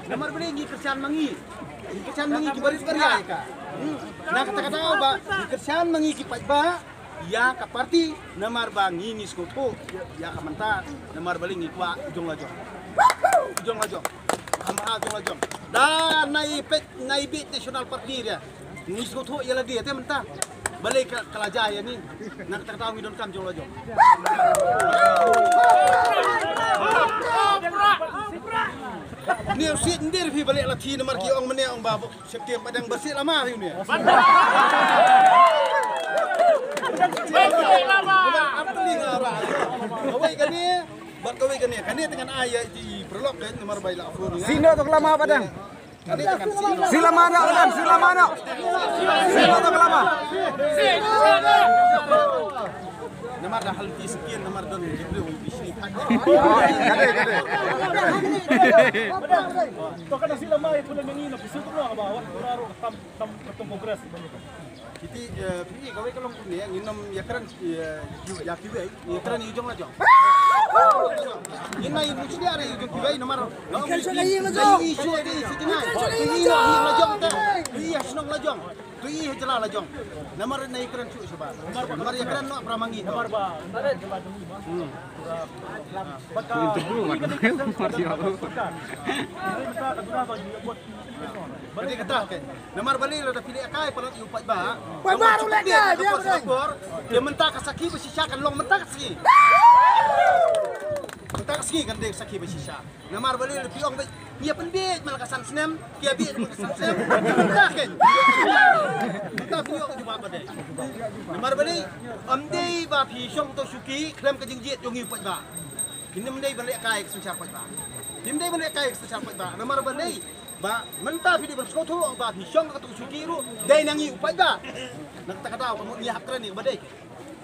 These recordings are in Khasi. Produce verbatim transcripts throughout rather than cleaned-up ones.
Namar balei ngi kyrshan ma ngi, ngi kyrshan ma ngi ki barit baria ïa ka. Hmm. Na kata ka daw ba ngi kyrshan ma ngi ki paidbah ïa ka party, namar ba ngi ngi sngewthuh ïa ka mynta, namar balei ngi kwah jong la jong. Jong la jong. Kham bha jong la jong. Da nai peit nai beit National Party ria. Ngi sngewthuh ïa lade te mynta. Balei ka, ka la jia ïa ngi. Na kata ka daw ngi donkam jong la jong. Ni u sit ndir phi balei la thi namar ki ong mane ong ba. Septiang padang bersih lama hari ni. Bersih lama. Apa ni ngara? Kawei kane, bad kawei kane. Kane dengan ayah di perlok kan nomor baik lah phone. Sino tu kelama padang? Kane dengan sino. Sila mana padang? Sila mana? Sino tu kelama? Namar dah hal ti sekian namar don di beliau di sini. Kade kade. To kada sila mai pun ngi na pisu tu ba wat ro tam tam ketum kongres. Kiti eh phi kawei ka long kumne ngi nym ïakren eh ïa kiwei ïakren ïa jong la jong. Ngi nai muchi dia ïa jong kiwei namar. Ngi shu ïa shu ïa la jong. Ïa shnong la jong. Tu i ha jylla la jong. Namar na i kren shu shu ba. Namar i kren noh para ma ngi. Namar ba. Hmm. Ba ka. Ba ka kata ke. Namar balei lada phi leh kai palat ïa u paidbah. Paidbah ruh leh kai, biang kai. Ïa mynta ka sakhi ba shisha kan long mynta ka sngi. Mynta ka sngi kan dei sakhi ba shisha. Namar balei lada phi ong ba ïa pynbieit ma la ka san snem, ki ïa bieit ma la ka san snem. Mynta kan. Mynta phi ong jubab ba dei. Namar balei ym dei ba phi shong to shuki khlem ka jingjied jong ngi u paidbah. Phi nym dei ban leh kai ka synshar paidbah. Phi nym dei ban leh kai ka synshar paidbah. Namar balei ba mynta phi dei ban sngewthuh ba phi shong ka to shuki ruh dei na ngi u paidbah. Na kata ka daw ka mut ngi hap kren ïa kaba dei.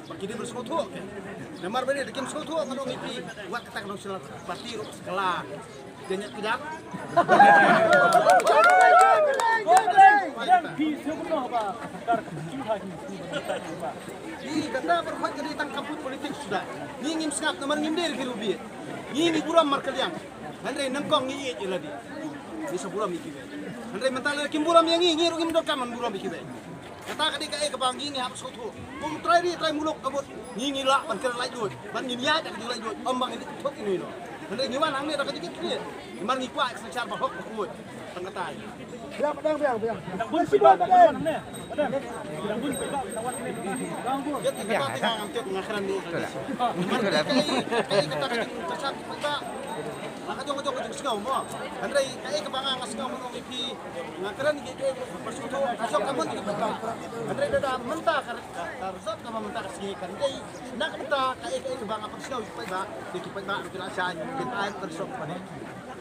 Ba ki dei ban sngewthuh ke. Namar balei da kim sngewthuh ka dong i phi wat kata ka dong sila parti ruh skala. Jangan tidak. Ih, kata berhak jadi tang kaput politik sudah. Ni ngim sngap namar ngim dei ki rubi. Ni ngi buram markaliang. Hynrei nyngkong ngi ïeit ïa lade. Ngi sa burom ïa kiwei. Hynrei mynta lada kim burom ïa ngi, ngi ruh ngim donkam ban burom ïa kiwei. Kata ka dei kaei kaba ngi ngi hap sngewthuh. Kum trai ri trai muluk ka mut ngi ngi lah ban kren laitluid. Ban ngin ïaid da ka jinglaitluid. Ym ba ngin ïathuh ïa ngi noh. Hynrei ngi wan hangne da ka jingkitkhlieh. Namar ngi kwah ka synshar ba hok ba khuid. Tang kata. Biang, biang, biang, biang. Ïa kata te nga ngam tip nga kren ni. Namar kaei, kaei kata ka jingkyrshan ki paidbah. La ka jong ka jong ka jingsngew mo. Hynrei kaei kaba nga nga sngew mo ong ïa phi. Nga kren ïa ki ba sngewthuh ka shong ka mon ki paidbah. Hynrei da da mynta ka ka result ka ba mynta ka sngi kan dei. Na ka mynta kaei kaei kaba nga pynsngew ïa ki paidbah. Ïa ki paidbah ki la shah ïa ki ai ka result ka ba dei.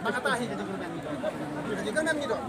Ba kata hi ka jingkyrmen ngi. Ka jingkyrmen ngi doh.